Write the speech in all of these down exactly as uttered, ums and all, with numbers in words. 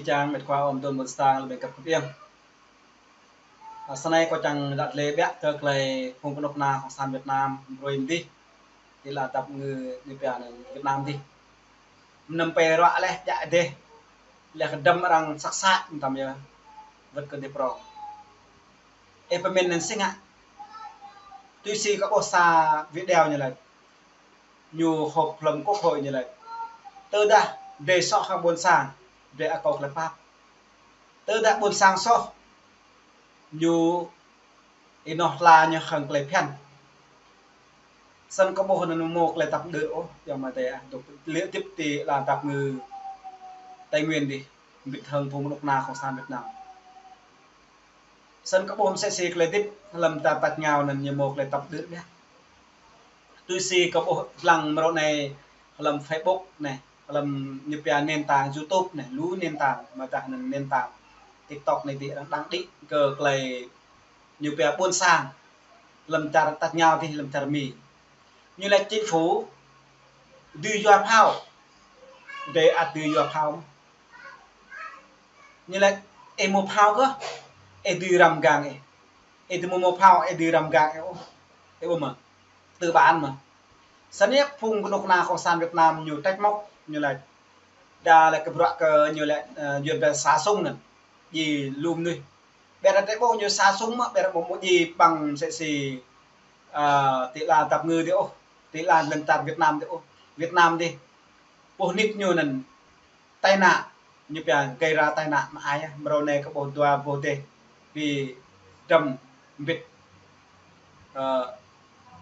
Čang met khua ôm tun ƀôn sang lĕ ƀing găp kơpiăng. Ơ, sơnai kâo čang đăt lĕ biă kơ tơlơi phung kơnuk kơna Cộng sản Việt Nam, brơi mơdih, ti la tap ngư ñu pia anŭn Việt Nam dih. Mơnam pơruă lĕ jak dêh, lĕ kơdăm arăng săk săk mơtam yơh, wơ̆t kơ dêh prong. Ê pơmĭn anŭn sĭt ngă. Tui si kâo ƀuh sa video ñu laĭ. Ñu họp hlăm quốc hội ñu laĭ. Tơdah dêh soh hăng ƀôn sang, dêh akŏ tơlơi pap. Tơdah ƀôn sang soh, ñu inoh tla ñu hăng tơlơi phiăn. Săn kâo ƀuh anŭn mơ̆ tơlơi tap đưr ôh, yua mơ̆ tơdah dŏ lĕ tip ti la tap ngư Tây Nguyên dih, ƀit hăng phung kơnuk kơna Cộng sản Việt Nam. Săn kâo ƀuh mơsĕ si tơlơi tip hlăm ta tač ngao anŭn ñu mơ̆ tơlơi tap đưr biă. Tui si kâo ƀuh lăng mrô anai hlăm Facebook anai, hlăm ñu pia nền tảng YouTube anai, lu nền tảng, mơ̆ tah anŭn nền tảng TikTok anai dih arăng đăng đĭ kơ tơlơi ñu pia ƀôn sang, hlăm čar tač ngao dih, hlăm čar Mi. Ñu laĭ chính phủ dưi yua phao, dêh ăt dưi yua phao mơ̆. Ñu laĭ, ê mơ̆ phao kơ, ê dưi răm gang ê. Ê dưi mơ̆ mơ̆ phao, ê dưi răm gang ê ôh. Ê ƀuh mơ̆. Tư bản mơ̆. Săn yơh phung kơnuk kơna Cộng sản Việt Nam ñu trách móc, ñu laĭ. Đa lĕ kơ bruă kơ ñu laĭ, ơ, yuan pia sa sung anŭn. Ji lum nuih. Ƀiă ră tơƀuh ñu sa sung mơ̆, ƀiă ră ƀu mơ̆ ji ƀăng mơsĕ si, ơ, ti la tap ngư dih ôh. Ti la lŏn čar Việt Nam dih ôh. Việt Nam dih. Ƀuh nit ñu anŭn tai nạn, ñu pia gây ra tai nạn mơai, mrô anai kâo ƀuh dua boh dêh, ƀing dăm mbĭt, ơ,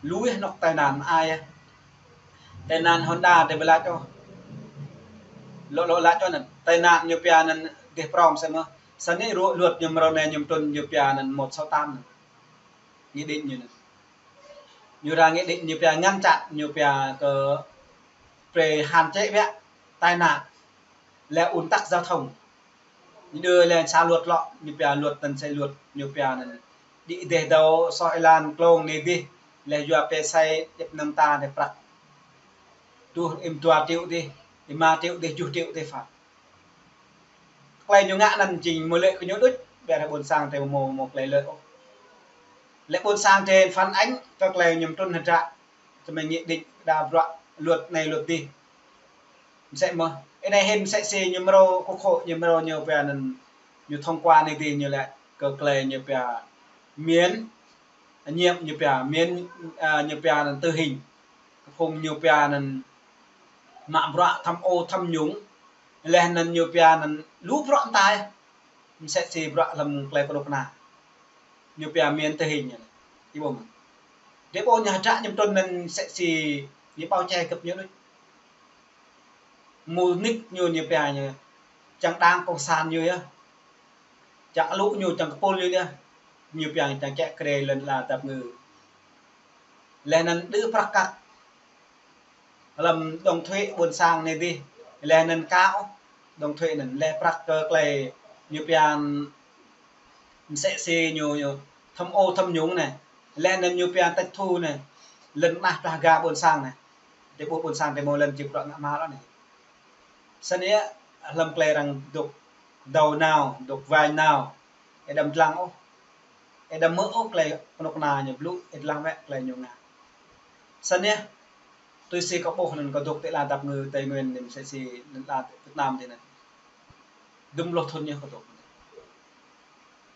lui anŏ tai nạn mơai. Tai nạn Honda dêh ƀu laĭ ôh. Lŏ lŏ laĭ ôh anŭn. Tai nạn ñu pia anŭn dêh prong sĕ mơ̆. Săn anai rŏ luật ñu mrô anai ñu trŭn ñu pia anŭn một sáu tám anŭn. Nghị định ñu anŭn. Ñu ra nghị định ñu pia ngăn chặn, ñu pia kơ pre hạn chế biă tai nạn, lĕ ùn tắc giao thông. Ñu dŏ lĕ sa luật lŏ, ñu pia luật anŭn sĕ luật, ñu pia anŭn. Đĭ dêh dŏ soh êlan klông anai dih, lĕ yua pơsai djŏp anŭn ta dêh prăk. Truh ƀing dua triệu dih, ƀing rơma triệu dih, tơjuh triệu dih phạt. Tơlơi ñu ngă anŭn jing mơ̆ lĕ kơ ñu đôč, ƀiă ră ƀôn sang tơ mơ̆ mơ̆ tơlơi lĕ ôh. Lĕ ƀôn sang tơ phản ánh, tơ tơlơi ñu trŭn hơdră, tơ mơ̆ nghị định đa bruă luật anai luật dih. Mơsĕ mơ̆, ơ anai hĭn mơsĕ si ñu mrô quốc hội, ñu mrô ñu pia anŭn, ñu thông qua anai dih ñu laĭ kơ tơlơi ñu pia miễn nhiệm ñu pia miễn, ơ, ñu pia anŭn tử hình. Kơ phung ñu pia anŭn mă bruă tham ô tham nhũng. Laih anŭn ñu pia anŭn lu bruă mơta. Mơsĕ si bruă hlăm tơlơi kơnuk kơna. Ñu pia miễn tử hình ñu. Ih ƀuh mơ̆. Dêh ƀuh ñu hơdră ñu trŭn anŭn mơsĕ si ñu ƀâo čai găp ñu đôč. Mơ̆ nit ñu ñu pia ñu. Čang đảng cộng sản ñu yơh. Čang alŭ ñu, čang kơpul ñu yơh. Ñu pia čang čĕ kre lŏn la tap ngư. Laih anŭn đơ prăk kăk. Hlăm đóng thuế ƀôn sang anai dih. Laih anŭn kâo đóng thuế anŭn. Laih prăk kơ tơlơi ñu pia mơsĕ si ñu, ñu tham ô tham nhũng anai. Laih anŭn ñu pia tịch thu anai. Lŏn tơnah plah ga ƀôn sang anai. Dêh ƀuh ƀôn sang dêh mơ̆ lŏn či bruă ngă hmua lŏ anai. Săn yơh hlăm tơlơi arăng dŏ dâo nao, dŏ wai nao. Ih đăm lăng ôh. Ih đăm hmư̆ ôh tơlơi kơnuk kơna ñu blŭ, ih lăng wơ̆t tơlơi ñu ngă. Săn yơh, tui si kâo ƀuh anŭn kâo dŏ ti la tap ngư Tây Nguyên anŭn mơsĕ si lŏn la Việt Nam dih anŭn. Dŭm pluh thŭn yơh kâo dŏ.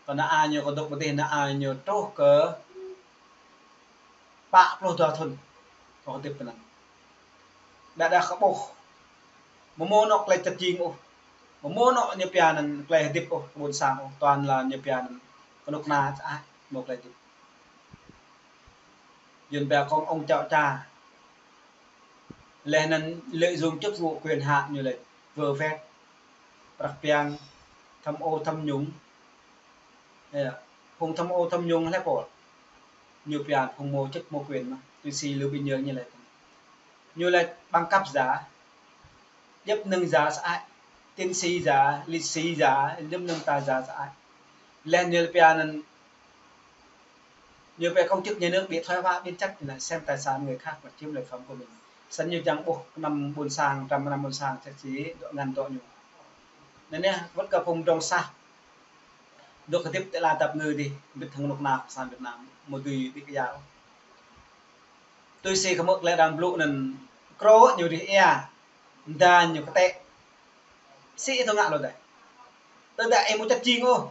Kâo nao ai ñu kâo dŏ pơ dih nao ai ñu truh kơ pă pluh dua thŭn. Kâo hơdip pơ anŭn. Đa đa kâo ƀuh. Mơ̆ mơ̆ anŏ tơlơi čăt jing ôh. Mơ̆ mơ̆ anŏ ñu pia anŭn tơlơi hơdip ôh, kơ ƀôn sang ôh, toàn là ñu pia anŭn kơnuk kơna sơăi, mơ̆ tơlơi hơdip. Yuan pia công ông chảo cha. Laih anŭn lợi dụng chức vụ quyền hạn ñu laĭ vơ vét. Prăk piăng, tham ô tham nhũng. Ơ, phung tham ô tham nhũng lĕ pô. Ñu pia phung mơ̆ chức mơ̆ quyền mơ̆. Tui si Lưu Bình Nhưỡng ñu laĭ. Ñu laĭ bằng cấp giả. Djŏp mơnơ̆ng giả sơăi. Tiến sĩ giả, liệt sĩ giả, djŏp mơnơ̆ng ta giả sơăi. Laih ñu pia anŭn ñu pia công chức nhà nước bị thoái hóa biến chất là xem tài sản người khác và chiếm lợi phẩm của mình. Săn ñu čang ƀuh kơnăm ƀôn sang, trăm kơnăm ƀôn sang, čăt si dŏ ngăn dŏ ñu. Anŭn yơh, wơ̆t kơ phung dŏng sah. Dŏ kơdip tơlơi dăp ngư dih, ƀiă hăng kơnuk kơna Cộng sản Việt Nam, mơ̆ dưi ƀiă kơ yua. Tui si kơ mơ̆ tơlơi arăng blŭ anŭn, krô ñu rih ia, mơda ñu kơtĕ. Sĭ ih tŭ ngă lu dai. Tơdah ih mơ̆ čăt jing ôh,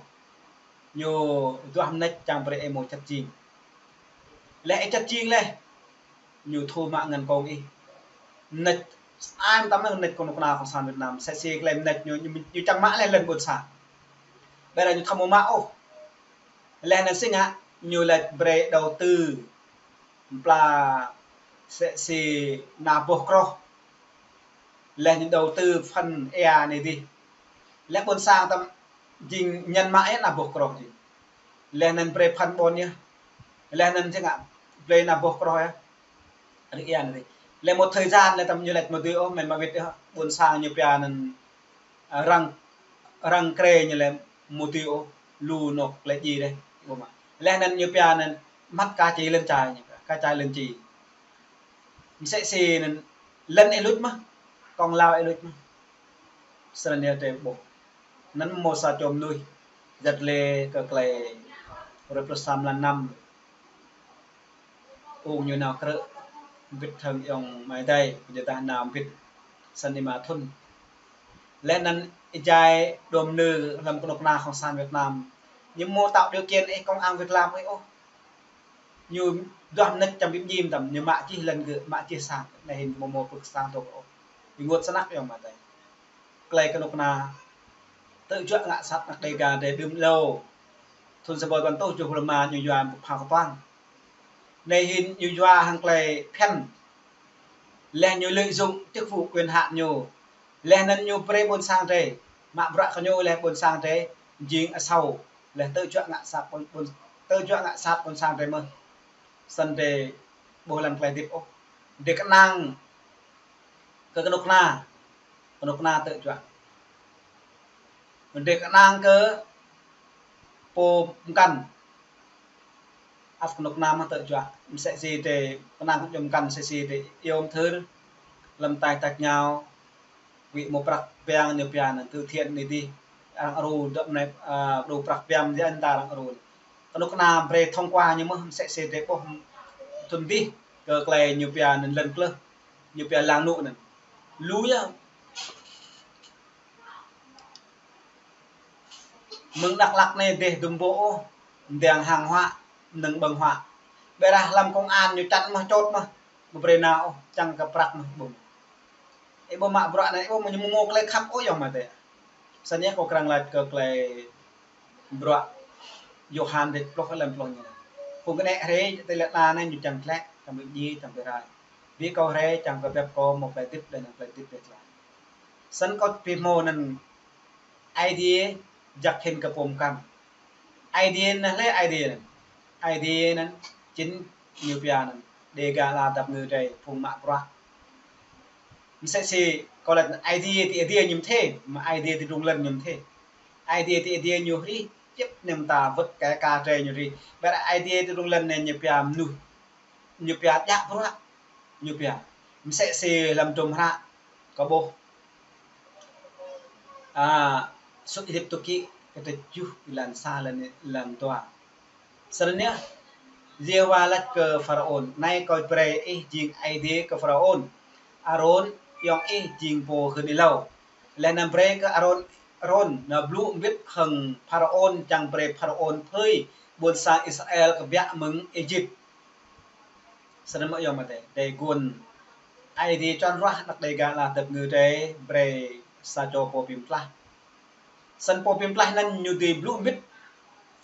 ñu duah mơneč čang brơi ih mơ̆ čăt jing. Leh ih čăt jing leh, ñu thu mă ngăn kông ih. Mơneč, ai mơtam mơneč kơnuk kơna Cộng sản Việt Nam, sĭ sĭ tơlơi mơneč ñu, ñu, ñu čang mă leh lŏn ƀôn sang. Ƀơi anai ñu thâo mơ̆ mă ôh. Leh anŭn sĭ ngă, ñu laĭ brơi đầu tư pla sĭ sĭ ană boh kroh. Leh anŭn đầu tư phần ia anai dih. Leh ƀôn sang tăm jing ñăn mă ia ană boh kroh jing. Leh anŭn brơi phần ƀôn yơh. Leh anŭn sĭ ngă brơi ană boh kroh yơh. Rih ia anai dih. Leh một thời gian leh tăm ñu laĭ mơ̆ dưi ôh, mơ̆n mă wĭt yơh. Ƀôn sang ñu pia anŭn, a, răng, răng krê ñu lĕ mơ̆ tui ôh, lu anŏ klĕ ji dih, ƀu mă. Leh anŭn ñu pia anŭn măt ka či lŏn čai ñu pia, ka či lŏn či. Mơsĕ si anŭn lŏn ih luč mơ̆, kông lao ih luč mơ̆. Srăn yơh tơlơi ƀuh. Anŭn mơ̆ sa čô mơnuih, jăt lĕ kơ tơlơi rơp lơsăm lăn năm. Ung ñu nao krư̆, ƀiă hăng ayŏng amai adơi, pơjơdah nao ƀiă, săn ih mă thŭn. Leh anŭn ih jai dŏm nư hlăm kơnuk kơna Cộng sản Việt Nam. Ñu mơ̆ tạo điều kiện ih công ăn việc làm ih ôh. Ñu duah mơneč čang ƀĭp jim tăm, ñu mă čih lŏn gơ̆, mă čih sang, anai hin mơ̆ mơ̆ pơk sang tŏk ôh. Ih ngŏt snăk ayŏng amai adơi. Tơlơi kơnuk kơna tơjuă ngă sat anăk Dega dih đưm hlâo. Thŭn sa ƀơi ƀăn tuh juh pluh rơma ñu yua pơphao kơtuang. Anai hin ñu yua hăng tơlơi phiăn. Leh ñu lợi dụng chức vụ quyền hạn ñu. Leh anŭn ñu brơi ƀôn sang drơi. Mă bruă kơ ñu leh ƀôn sang drơi. Jing asâo. Leh tơjuă ngă sat ƀôn, ƀôn, tơjuă ngă sat ƀôn sang drơi mơ̆n. Săn drơi ƀuh lăng tơlơi hơdip ôh. Drơi kơnang kơ kơnuk kơna, kơnuk kơna tơjuă. Drơi kơnang kơ pô mơkăn, ăt kơnuk kơna mơ̆ tơjuă. Mơsĕ si drơi kơnang kơ pô mơkăn, mơsĕ si drơi iâu mơthưr, lăm tai tăk ñao, wĭ mơ̆ prăk biang ñu pia anŭn từ thiện anai dih, arăng aru dŏ mơnai, a, đu prăk biang dih anŭn ta arăng aru. Kơnuk kơna brơi thông qua ñu mơ̆, mơsĕ si drơi ƀuh thŭn dih, kơ tơlơi ñu pia anŭn lŏn klơh. Ñu pia làng nụ anŭn. Lu yơh. Mơ̆ng Dak Lak anai dêh dŭm ƀô̆ ôh, mơdang hàng hóa, mơnơ̆ng ƀơ̆ng hóa. Ƀơi rah hlăm công an ñu čăt mơ̆ čôt mơ̆, ƀu brơi nao ôh, čang kơ prăk mơ̆ ƀơ̆ng. Ih ƀu mă bruă anai, ih ƀu mă ñu mơ̆ mơ̆ tơlơi khăp ôh ayŏng amai adơi. Săn yơh kâo krăn laĭ kơ tơlơi bruă Yôhan rĭt pluh lăm pluh ñu. Phung kơnĕ hrơi, tơlơi anai ñu čang tlĕ, čang ƀĭ ji, čang ƀĭ rai. Ƀiă kâo hrơi, čang kơ biăp kâo mơ̆ tơlơi hơdip, leh anŭn tơlơi hơdip biă tlaih. Săn kâo pih mơ̆ anŭn Aê Diê jăk hĭn kơ pô mơkăn. Aê Diê anŭn hlơi Aê Diê anŭn. Aê Diê anŭn, čin ñu pia anŭn. Dega ala dăp ngư drơi, phung mă bruă. Mơsĕ si kâo laĭ Aê Diê ti Aê Diê ñu mơthê, mă Aê Diê ti drung lŏn ñu mơthê. Aê Diê ti Aê Diê ñu hrih, čĭp nem ta wơ̆t kơ ka drơi ñu hrih. Ƀơi Aê Diê ti drung lŏn anai ñu pia mơnuih. Ñu pia djă bruă. Ñu pia. Mơsĕ si lăm dŭm hră. Kâo ƀuh. A, Xuất Ai Cập tŭ kĭ kơ tơjuh êlan sa lăn, êlan dua. Srăng anai, Yêhôwa laĭ kơ Pharaôn, anai kâo brơi ih jing Aê Diê kơ Pharaôn. Arôn, ayŏng ih jing pô hưn ih hlâo. Leh anŭn brơi kơ Arôn, Arôn, nao blŭ mbĭt hăng Pharaôn čang brơi Pharaôn phơi ƀôn sang Israel kơbiă mơ̆ng Êjip. Srăng mơ̆ ayŏng amai adơi, dêh gŭn Aê Diê čon ruah anăk Dega ala dăp ngư drơi brơi sa čô pô bi mơtlaih. Săn pô bi mơtlaih anŭn ñu dưi blŭ mbĭt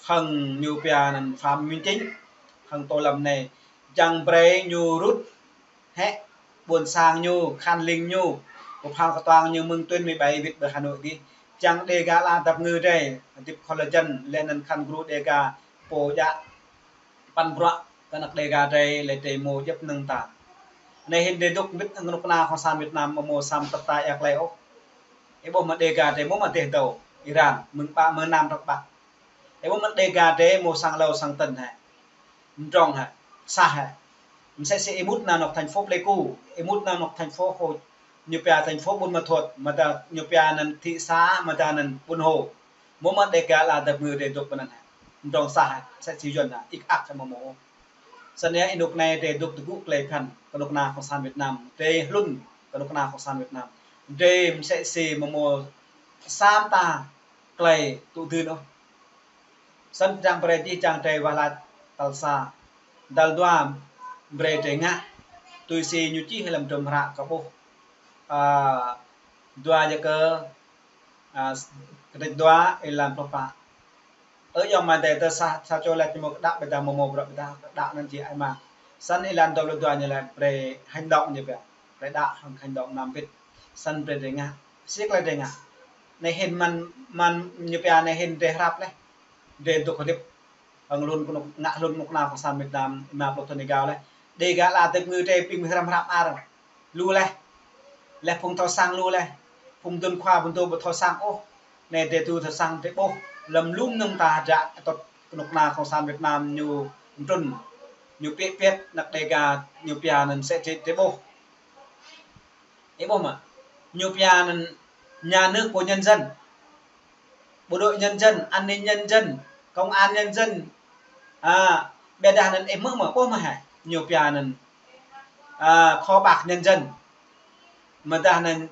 hăng ñu pia anŭn Phạm Minh Chính hăng tô lâm anai. Čang brơi ñu rŭt hĕ ƀôn sang ñu, khăn lĭng ñu, pơphao kơtuang ñu mơ̆ng tuyến mười bảy wĭt ƀơi Hà Nội dih. Čang Dega ala dăp ngư drơi, hơdip khŏl jăn, leh anŭn khăn gru Dega pô djă păn bruă kơ anăk Dega drơi lĕ drơi mơ̆ djŏp mơnơ̆ng ta. Anai hin drơi dŏ mbĭt hăng kơnuk kơna Cộng sản Việt Nam mơ̆ mơ̆ sam tơt ta ia tơlơi ôh. Ih ƀuh mơ̆ Dega drơi mơ̆ mă dêh dâo Iran, mơ̆ng ƀă mơ̆ năm trăp ƀă. Ih ƀuh mơ̆ Dega drơi mơ̆ sang hlâo sang tơ̆n hĕ. Mdrŏng hĕ, sah hĕ. Mơsĕ si ih mŭt nao anŏ thành phố Pleiku, ih mŭt nao anŏ thành phố Hồ, ñu pia thành phố Buôn Ma Thuột, mơ̆ ta ñu pia anŭn thị xã, mơ̆ ta anŭn Buôn Hồ. Mơ̆ mơ̆ Đêga ala tơpơngư drei dŏ pơ anŭn hă. Mdrŏng sah, msĕ si Yuăn hă, ik ak hă mơ̆ mơ̆. Snăn yơh, ênuk anai drei dŏ tơgŭ tơlơi phiăn kơnuk kơna Cộng sản Việt Nam. Drei hlŭn kơnuk kơna Cộng sản Việt Nam. Drei msĕ si mơ̆ mơ̆ sa mta tơlơi tŭ dưn ôh. Snăn čang brei čih čang drei wah lač tal sa. Tal dua brei drei ngă. Tui si ñu čih hlăm hdruôm hră kơ ƀuh. A, dua Yakơ, a, kơdrêč dua, êlan pluh pă. Ơ ayŏng amai adơi, tơ sa, sa čô lač ñu mơ̆ kơ đăo ƀiădah mơ̆ mơ̆ bruă ƀiădah kơ đăo anŭn či ai mă. Snăn êlan dua pluh dua ñu lač brei hành động ñu pia. Brei đăo hăng hành động năm bit. Snăn brei drei ngă. Si tơlơi drei ngă. Anai hĭn mơ̆n, mơ̆n ñu pia anai hĭn drei hrăp leh. Drei dŏ hơdip hăng hlŭn kơnuk, ngă hlŭn kơnuk kơna Cộng sản Việt Nam êma pluh thŭn êgao leh. Đêga ala tơpơngư drei ƀing hrăm hrăp ar. Lu leh. Leh phung thâo săng lu leh. Phung dŭn khua phung dŏ ƀu thâo săng ôh. Anai drei tŭ thâo săng drei ƀuh. Lăm lu mơnơ̆ng ta hră tŭt kơnuk kơna Cộng sản Việt Nam ñu mtrŭn. Ñu piet piet anăk Đêga ñu pia anŭn msĕ si drei ƀuh. Ih ƀuh mơ̆? Ñu pia anŭn nhà nước của nhân dân. Bộ đội nhân dân, an ninh nhân dân, công an nhân dân. A, ƀiădah anŭn ih hmư̆ mơ̆, ƀuh mơ̆ hă? Ñu pia anŭn, a, kho bạc nhân dân. Mơ̆ dah anŭn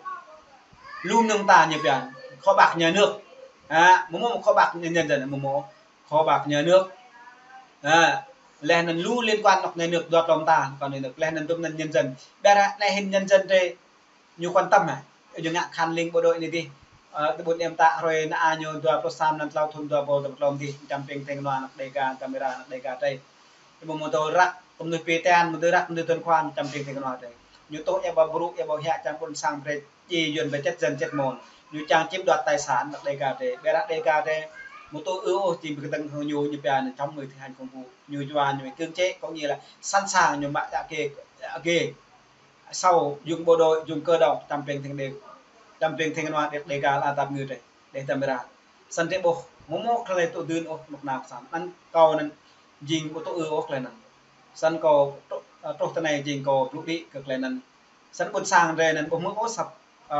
lu mơnơ̆ng ta ñu pia kho bạc nhà nước. A, mơ̆ mơ̆ kho bạc nhân dân, mơ̆ mơ̆ kho bạc nhà nước. A, leh anŭn lu liên quan anŏk nhà nước dua plŏm ta, kơ nhà nước, leh anŭn dŭm anŭn nhân dân. Ƀiădah anai hĭn nhân dân drei ñu quan tâm hă? Ñu ngă khăn link bộ đội anai dih. Ơ, tơ ƀuôn em ta hrơi anai ñu dua pluh sa mlan tlâo thŭn dua ƀôl dua pluh tlâo dih, čăm ping theng nua anăk Đêga, camera anăk Đêga drei. Mơ̆ mơ̆ tơ răk kơ mnuih pê ten, mơ̆ tơ răk kơ mnuih dŭn khua, čăm ping theng nua drei. Ñu tŭ ƀă brŭ, ƀă hiă čang ƀuôn sang brei, či Yuăn brei čĕt dân čĕt mơ̆n. Ñu čang chiếm đoạt tài sản anăk Đêga drei, ƀiădah Đêga drei. Mơ̆ tŭ ư ôh, či ƀu kơtang hăng ñu, ñu pia anŭn chống người thi hành công vụ. Ñu yua ñu cưỡng chế, có nghĩa là sẵn sàng ñu mă djă kê, djă kê. Sau dùng bộ đội, dùng cơ động, čăm ping theng Đê-, čăm ping theng nua Đê-, Đêga ala tơpơngư drei, drei tơmra. Snăn drei ƀuh, mơ̆ mơ̆ tơlơi tŭ dưn ôh kơnuk kơna Cộng sản. Anŭn kâo anŭn jing ƀu tŭ ư ôh tơlơi anŭn. Snăn kâo truh, truh tơ anai jing kâo blŭ đĭ kơ tơlơi anŭn. Snăn ƀuôn sang drei anŭn ƀu hmư̆ ôh asăp, a,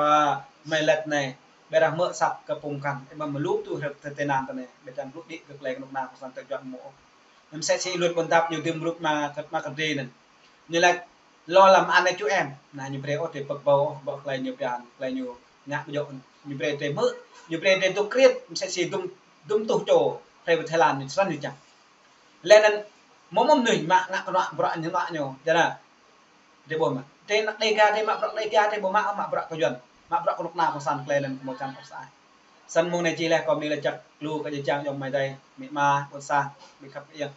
mơ̆ lač anai, ƀiădah hmư̆ asăp kơ phung kăn, ih ƀuh mơ̆ lu tŭ hrăp tơ tơnăn tơ anai, ƀiădah blŭ đĭ kơ tơlơi kơnuk kơna Cộng sản tơjuă mơ̆ ôh. Anŭn msĕ si ih hlŭn ƀôn dăp ñu dưm rup mă kơ, mă kơdri anŭn. Ñu lač lo lăm ăn cho em. Anai ñu brei ôh drei pơk ƀâo ôh, ƀô̆ tơlơi ñu pia, tơlơi ñu ngă ƀu djơ̆. Ñu brei drei hmư̆, ñu brei drei dŏ kriêt, msĕ si dŭm, dŭm tuh čô, brei pơ Thái Lan ñu srăn ñu čang. Leh anŭn, mơ̆ mơ̆ mnuih mă ngă kơnuk bruă ñu ngă ñu. Jălah, drei ƀuh mơ̆. Drei anăk Đêga drei mă bruă Đêga drei ƀu mă, mă bruă kơ Yuăn. Mă bruă kơnuk kơna Cộng sản tơlơi anŭn kơ mơ̆ čang kơ sa ai. Snăn mơ̆ng anai či leh kâo mơ̆ lač čăk lu kơ jih jang ayŏng amai adơi, amĭ ama, ƀuôn sang, ƀing khăp iăng.